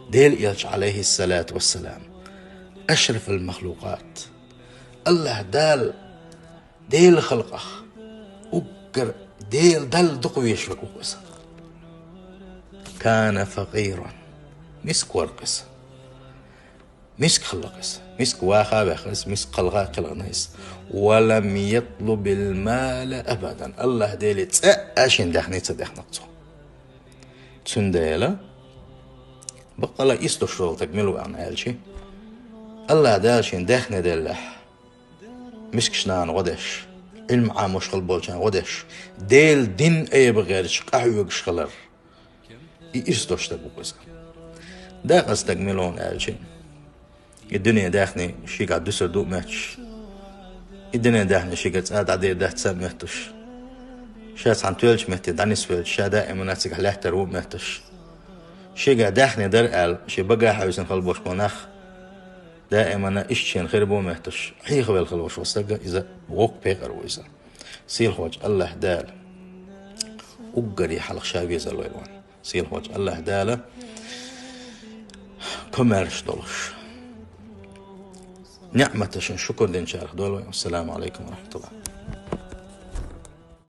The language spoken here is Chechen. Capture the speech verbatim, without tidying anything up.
Дела элча, Ӏалайхиссалату вассалам, ашрафул махлукъат. АллахӀ Дала Делан халкъах уггар Дела Далла дукха везаш верг ва-кх иза. Кана факъиран. Миска вар-кх иза. Миска хилла-кх иза. Миска ваха а ваьхар иза, миска кхалха а кхелхинар иза. Ва лам ятлубил мала абадан. АллахӀ Деле цкъа а шийна даьхни ца даьхнар цо. Цундела бакъдолаш ирс дош дола стаг мила ва аьлча, АллахӀ Дала шийна даьхни деллехь, мискача нахана гӀо деш, Ӏилма Ӏамош хила болчарна гӀо деш, Делан дин айба гӀерташ къахьоьгуш хилар. И ирс дош стаг ва-кх иза. Дакъа стаг мила ва аьлча, и дуьненан даьхни шийгахь дуьсур ду а моьттуш, и дуьненан даьхни шийгара цкъа а дӀадер дац а моьттуш, ша цхьана тоьллачу метте дӀанисвелча, ша даимана цигахь лаьттар ву а моьттуш, шийгахь даьхни дара аьлла, шен бага хьаьвсина хила болуш болу нах даимана иштта шена хир бу а моьттуш, хьехавелла хила волуш волу стаг, иза воккха пекъар ву иза. Сийлахьчу АллахӀ Дала уггаре хьалха ша везар лойла вайна. Сийлахьчу АллахӀ Дала комаьрша долуш, ниӀматашна шукур динчарах дойла вай. Ассаламу Ӏалайкум ва рахьматуллахӀ.